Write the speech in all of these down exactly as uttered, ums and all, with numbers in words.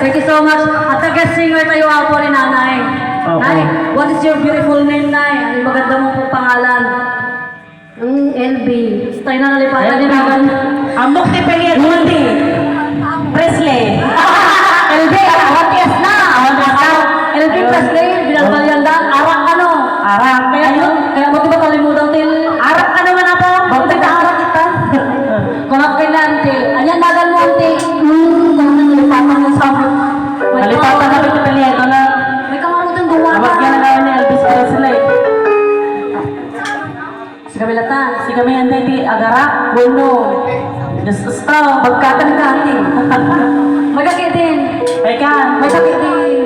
Thank you so much. At taga singer tayo, apo ni Nanay. Oo. Nay, what is your beautiful name, Nay? Ano yung maganda mong pangalan? Ang L B. Stay na nalipatan L B. Ni Nanay. Amok ti pilihan mo, ti. Presley. L B, awan ti S na. Awan ti S na. L B Ayun. Presley, Binalbalyanda, Arak ano? Arak. Kaya Ayun. Kaya mo diba kalimutan til Arak ka naman ako. Bakit arak kita? Kunak kay Auntie. Ayan, nagan mo, Auntie. Hmm, kunak na nalipatan mo sa amin. Nalipatan na kita niya, ito na. May kamarutang duwa Abag yan ang ni Elvis Presley. Sige, Milatan. Sige, may anday ti agarak. Bono. Diyos gusto. Pagkatan ka, Auntie. Magkakit din. Teka. Magkakit din.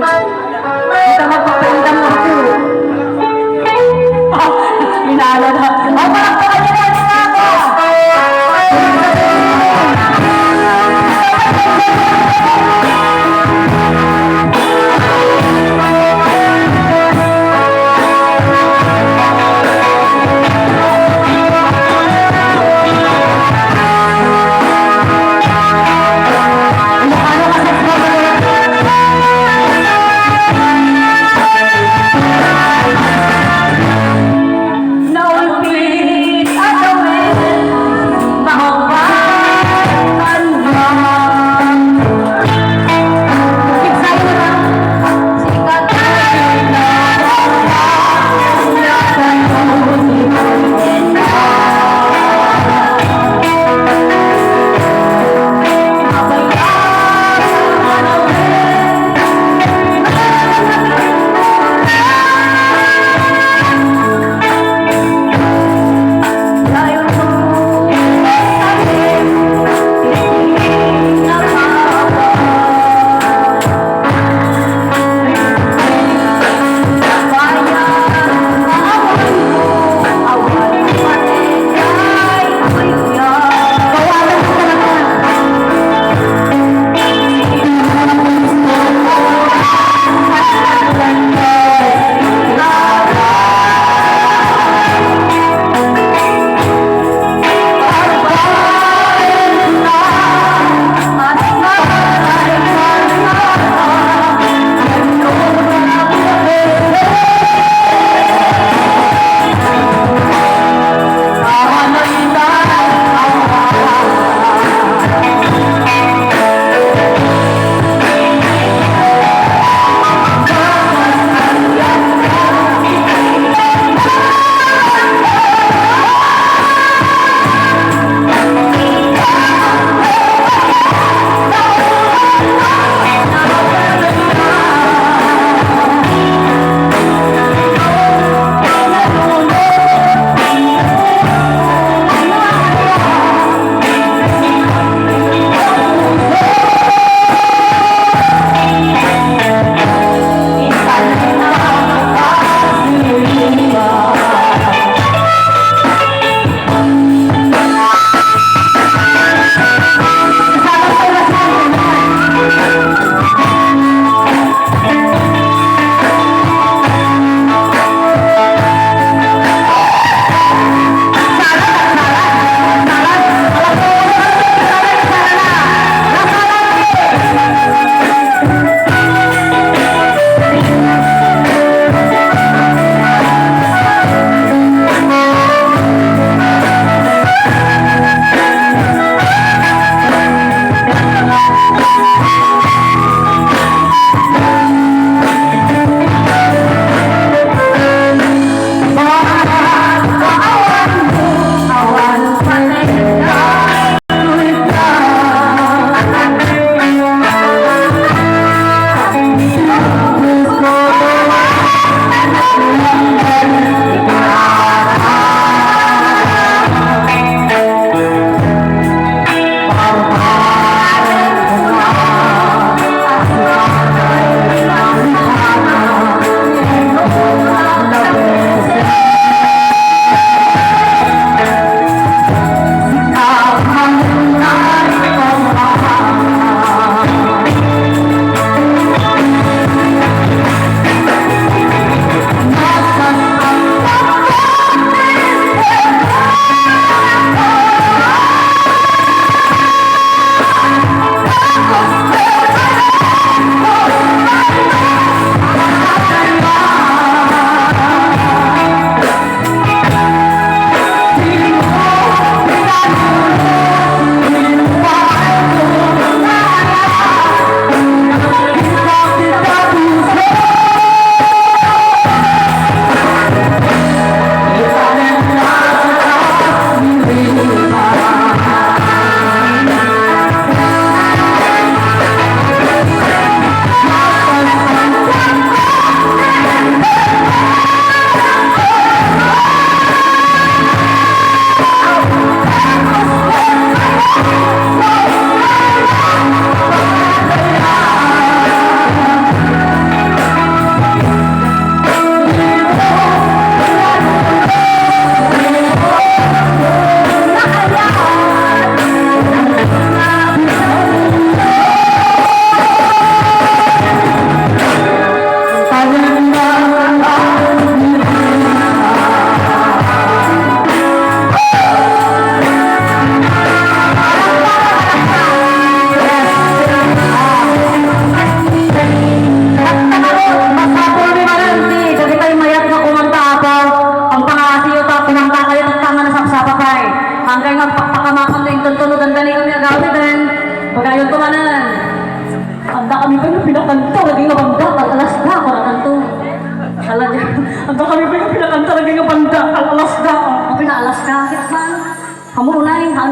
Kita magpapainda mo ako. Inala na. Ay, palakpakan niyo na ako.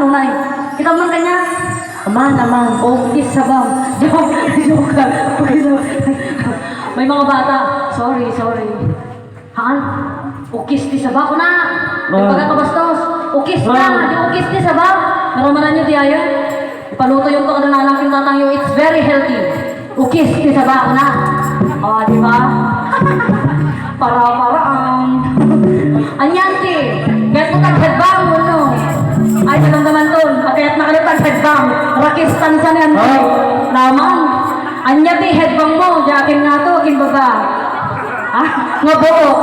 Nay, kita man kanya. Aman, aman. Ukis sabang. Joke, joke lang. Ukis sabang. May mga bata. Sorry, sorry. Haan? Ukis ti sabang. Kuna. Ah. Nagbaga ka bastos. Ukis na. Ah. Di ukis ti sabang. Naramanan niyo di ayan? Ipaluto yung to kada lalaki tatang yo. It's very healthy. Ukis ti sabang na. O, di ba? Para-para ang. Anyan ti. Gas mo tag headbang mo, no? Ay, naman naman to. Pagkayat na kayo tag headbang. Rakis tansan yan. Ah. Naman. Anya ti headbang mo. Di akin nga to, akin baba. Ha? Nga buok.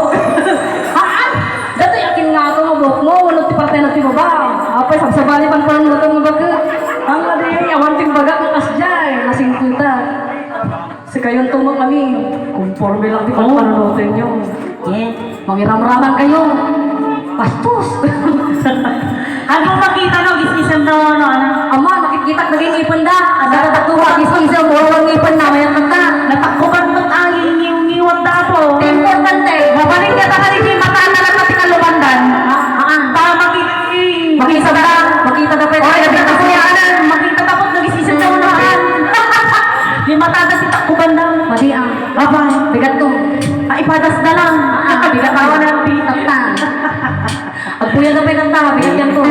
Haan? Datoy akin nga to, nga buok mo. Wala ti parte na ti baba. Apay, sabsabali pan parang nato nga baga. Ang adi, awan ti baga, ang kasjay. Nasingkuta. Sikayon to, mga kami. Konforme lang ti Oh. panpananutin nyo. Yeah. Mangiramraman kayo. Bastos. Ano makita no, gisgisem daw, ano, ano? Ama, nakikita naging ipon da. Ang dadadag ko, gisgisem, walang ipon na, may ang kanta. Natakkuban mo ang ngiw-ngiwat da po. Importante. Mabalik ka talaga, hindi matatalak na tikalubandan. Ah, ah. Tama, kiti. Makita da, makita da, pwede. Oy, makita da, kuya, anan. Makita da po, nagisisip na unahan. Di matada si Takuban daw. Madi ang. Aba. Bigat to. Ay, ipadas na lang. Ah, bigat na. Awan ang pi- Taktan. Agpuya na pa yung kanta, bigat yan to.